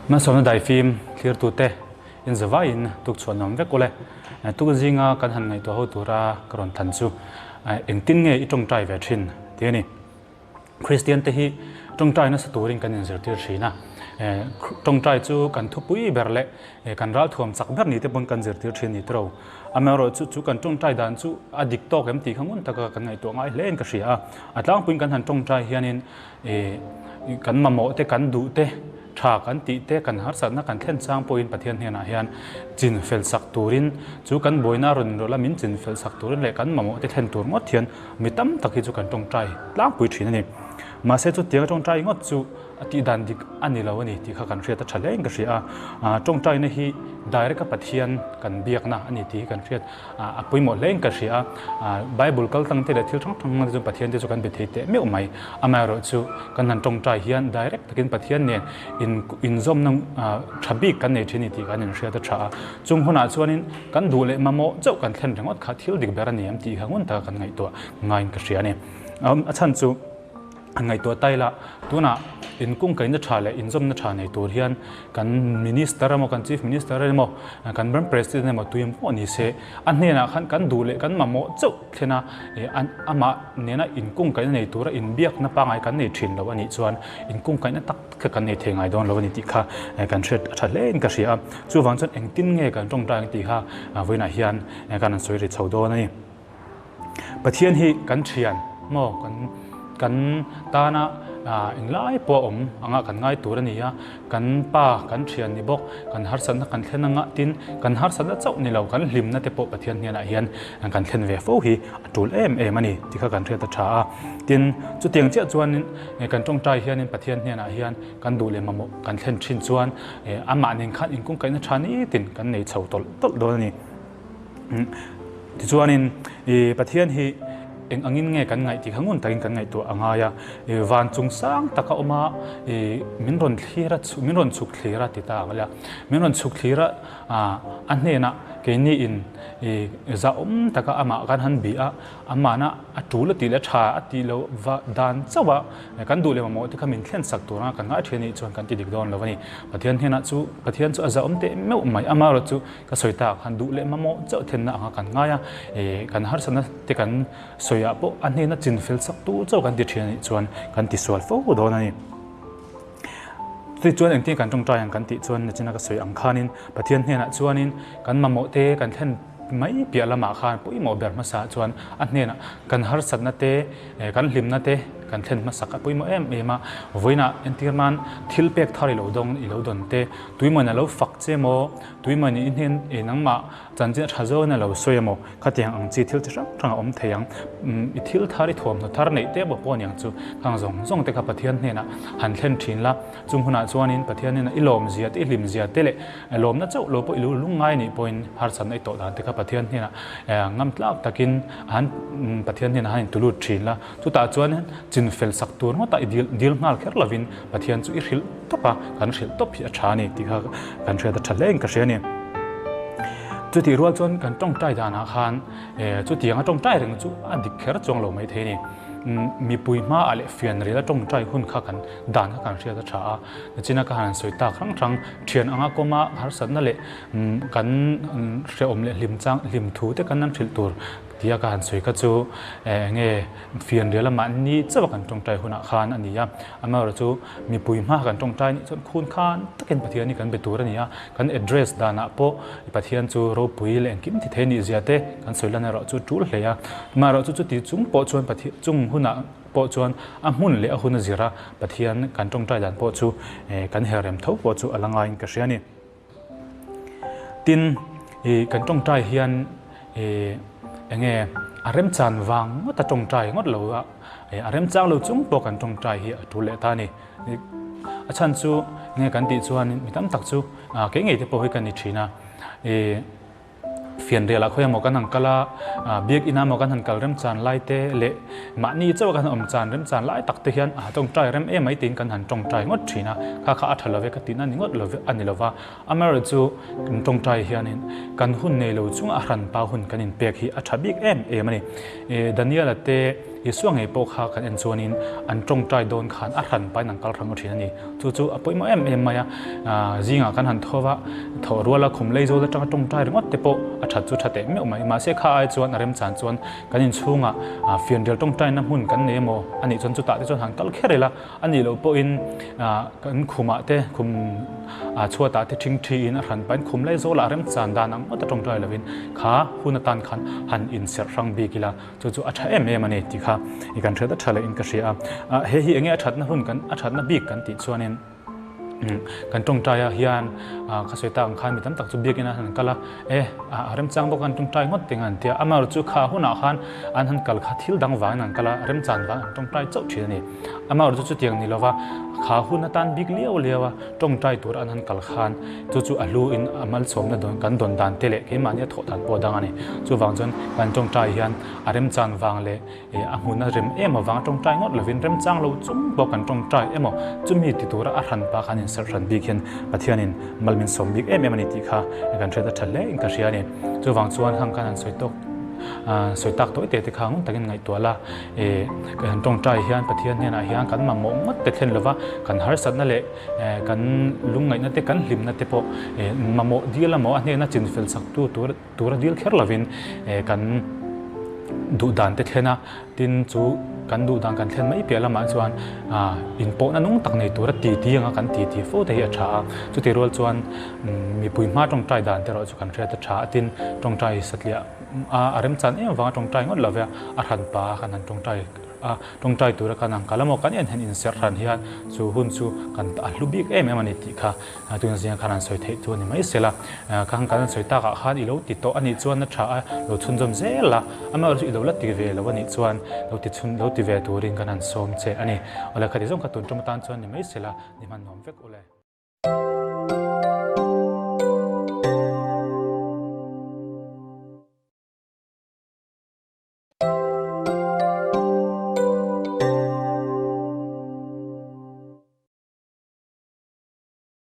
Hmasawmna daifim thlirtute inzavaiin tukchhuah nuam vek ule. Tuk zinga kan han ngaihtuah ho tura ka rawn than chu engtin nge i tawngtai ve thin tih a ni. Kristian te hi tawngtai nasa turin kan inzirtir thin a, tawngtai chu kan thupui ber leh kan ralthuam chak ber ni te pawn kan zirtir thin ni tiro. Amaherawhchu chu kan tawngtai dan chu a dik tawk em tih kha ngun taka kan ngaihtuah ngai hle in ka hria a. A tlangpuiin kan han tawngtai hianin kan mamawh te, kan duh te, tha kan tih te, kan harsatna kan thlen chang pawhin Pathian hnenah hian chin fel sak turin, chu kan buaina rawn inrawlh a min chin fel sak turin leh kan mamawh te thlen tur ngawt hian mi tam tak hi chu kan tawngtai tlangpui thin a ni. Mahse chutianga tawngtai ngawt chu a tih dan dik a ni lo a ni tih kha kan hriat a tha hlein ka hria a. Tawngtaina hi direct a Pathian kan biakna a ni tih hi kan hriat a pawimawh hlein ka hria a. Bible kal tlang te leh thil hrang hrang te chu Pathian te chu kan be thei teh meuh mai. Amaherawh chu kan han tawngtai hian direct takin Pathian nen in inzawmna tha bik kan nei thin a ni tih kan inhriat a tha a. Chung hunah chuanin kan duh leh mamawh chauh kan thlen ringawt kha thil dik ber a ni em tih kha ngun taka kan ngaihtuah ngaiin ka hria a ni. A chhan chu an ngaihtuah ta ila tunah inkungkaihna tha leh inzawmna tha nei tur hian kan Minister emaw kan Chief Minister emaw kan ram President emaw tui pawh ni se a hnenah khan kan duh leh kan mamawh chauh thlen a amah nena inkungkaihna nei tura inbiakna pangngai kan nei thin lo a nih chuan inkungkaihna tak kha kan nei thei ngai dawn lo a ni tih kha kan hriat a tha hle in ka hria a. Chuvang chuan engtin nge kan tawngtai ang tih kha vawiinah hian kan han sawi ri chho dawn a ni. Pathian hi kan thian maw kan kan tana englai pawh a awm anga kan ngai tur a ni a, kan pa kan thian ni bawk, kan harsatna kan thlen anga tin kan harsatna chauh ni lo kan hlimna te pawh Pathian hnenah hian kan thlen ve fo hi a tul em em a ni tih kha kan hriat a tha a. Tin, chutiang chiah chuanin kan tawngtai hianin Pathian hnenah hian kan duh leh mamawh kan thlen thin chuan amah nen khan inkungkaihna tha nitin kan nei chho tawlh tawlh dawn a ni. Tichuanin i Pathian hi eng angin nge kan ngaih tih kha ngun takin kan ngaihtuah a ngai a, i van chung sang taka awm a, i min rawn thlir a, min rawn chhuk thlir a ti ta ang ila, min rawn chhuk thlir a, a hnenah keini in i zahawm taka amah kan han bih a, amahna a tul a tih leh a tha a tih loh va dan chauh a, kan duh leh mamawh te kha min thlen sak tur anga kan ngai thin anih chuan kan ti dik dawn lo a ni. Pathian hnenah chu Pathian chu a zahawm teh meuh mai, amaherawhchu chu Ka sawi tak han duh leh mamawh chauh thenna anga kan ngai a, kan harsatna te kan sawiah pawh a hnena chin fel sak tu chauh kan ti thin anih chuan kan ti sual fo dawn a ni. Chutichuan engtin kan tawngtai ang kan tih chuan nachina ka sawi ang khanin Pathian hnenah chuanin kan mamawh te kan thlen mai piah lamah khan pawimawh ber hmasa chuan a hnenah kan harsatna te kan hlimna te kan thlen hmasak a pawimawh em em a. Vawiinah entir nan thil pek thar i lo dawng i lo dawn te tuimawn a lo fak che maw Tuimah nih hnen i nangmah chanchin a tha zawkin a lo sawi emaw, khatiang ang chi thil chi hrang hrang a awm thei ang. I thil thar, i thuamhnaw thar neih te pawh pawh aniang chu khang zawng zawng te kha Pathian hnenah han thlen thin la. Chung hunah chuanin Pathian hnenah i lawmzia te, i hlimzia te leh lawmna chauh lo pawh i lu lungngai nih pawhin harsatna i tawh dan te kha Pathian hnenah ngam tlak takin han Pathian hnenah han intulut thin la. Chutah chuan chin fel sak tur ngawtah i dil dil nghal kher lovin Pathian chu i hrilh tawp a, kan hrilh tawp hi a tha a ni tih kha kan hriat a tha hle in ka hria a ni. Chutih rual chuan kan tawngtai danah khan chutianga tawngtai reng chu a dik kher chuang lo mai thei a ni. Mipui hmaah leh fianrial a tawngtai hun kha kan dan kha kan hriat a tha a, nichina ka han sawi tak hrang hrang thian anga kawma harsatna leh kan hrehawm leh hlim chang hlim thu te kan han hrilh tur Tia ka han sawi kha chu enge fianrial lamah ni chauh a kan tawngtai hunah khan a ni a, amaherawhchu chu mipui hma kan tawngtai nih chuan khun khan takin Pathian hi kan be tur a ni a, kan address danah pawh Pathian chu ropui leh engkim ti thei nih zia te kan sawi lan erawh chu tul hle a, amaherawhchu chuti chung pawh chuan Pathian chung hunah pawh chuan a hmun leh a hun a zir a, Pathian kan tawngtai dan pawh chu kan herrem tho pawh chu a la ngaiin ka hria a ni. Tin, i kan tawngtai hian i enge a remchan vang ngawt a tawngtai ngawt lo a, a remchang lo chung pawh kan tawngtai hi a tul leh ta a ni. A chhan chu enge kan tih chuan mi tam tak chu kei ngei te pawh hi ka ni thin a, i Fianrial ah khawi emaw kan han kal a, biakinn ah emaw kan han kal remchan lai te leh mahni chauh a kan awm chan remchan lai tak te hian a tawngtai rem em mai tiin kan han tawngtai ngawt thin a, kha kha a tha lo ve ka tihna ni ngawt lo a ni lo va. Amaherawhchu chu kan tawngtai hianin kan hun nei lo chunga a hranpa hun kan inpek hi a tha bik em em a ni. Daniel-a te. Isua ngei pawh kha kan en chuanin an tawngtai dawn khan a hran pain an kal hrang thin a ni. Chu chu a pawimawh em em mai a, zingah kan han tho va, thawh ruala khum lei zawl atanga tawngtai ringawt te pawh a that chu tha teh meuh mai. Mahse kha ai chuan a remchan chuan kan inchhungah fianrial tawngtaina hmun kan nei emaw a nih chuan chutah te chuan han kal kher ila, A nih loh pawhin kan khumah te, khum chhuatah te ṭhingṭhiin a hran pahin khum lai zawlah remchan dan ang ngawt a ṭawngṭai lovin kha hun atan khan han inserh hrang bik ila, chu chu a ṭha em em a ni tih kha i kan hriat a ṭha lehin ka hria a. Hei hi enge a ṭhatna hun kan, a ṭhatna bik kan tih chuanin kan ṭawngṭaiah hian ka sawi tak ang khan mi tam tak chu biakin an han kal a, E, a remchang bawk an tawngtai ngawt teng an ti a, amaherawhchu kha hunah khan an han kal kha thil dang vangin an kal a, remchan vang an tawngtai chauh thin a ni. Amaherawhchu chutiang ni lova kha hun atan bik liau liau a tawngtai tur an han kal khan chu chu a hlu in a malsawmna dawn kan dawn dan te leh keimahni a thawh dan pawh a dang a ni. Chuvang chuan kan tawngtai hian a remchan vang leh E, a hmun a rem em avang tawngtai ngawt lovin remchang lo chung pawh kan tawngtai emaw chumi ti tura a hran pa khan inserh hran bik hian Pathianin mal min sawm bik em em a ni tih kha kan hriat a tha hle in ka hria a ni. Chuvang chuan khang khan han sawi tawk sawi tak tawi te te kha ngun takin ngaihtuah la, e, kan han tawngtai hian Pathian hnenah hian kan mamawh ngawt te thlen lova kan harsatna leh kan lungngaihna te kan hlimna te pawh mamawh dil emaw a hnena chinfel chak tu tur Tura dil kher lovin kan duh dan te thlen a, tin chu kan duh dan kan thlen mai piah lamah chuan inpawhna nung tak nei tura ti ti anga kan ti ti fo te hi a tha a, chutih rual chuan mipui hma tawngtai dan te erawh chu kan hriat a tha a, tin tawngtai satliah a remchan em avanga tawngtai ngawt love a, a hranpa a kan han tawngtai a, tawngtai tura kan ang kal emaw kan en han inserh hran hian chu hun chu kan a hlu bik em em a ni tih kha Tuna zinga khan an sawi theih chu a ni mai sela, kha kan sawi takah khan i lo ti tawh a nih chuan a tha a, lo chhunzawm zel a, amaherawhchu i lo la ti ve lo a nih chuan lo ti chhun lo ti ve turin kan han sawm che a ni. Awle khati zawng kha tun tum atan chuan ni mai sela, ni hman nuam vek ule.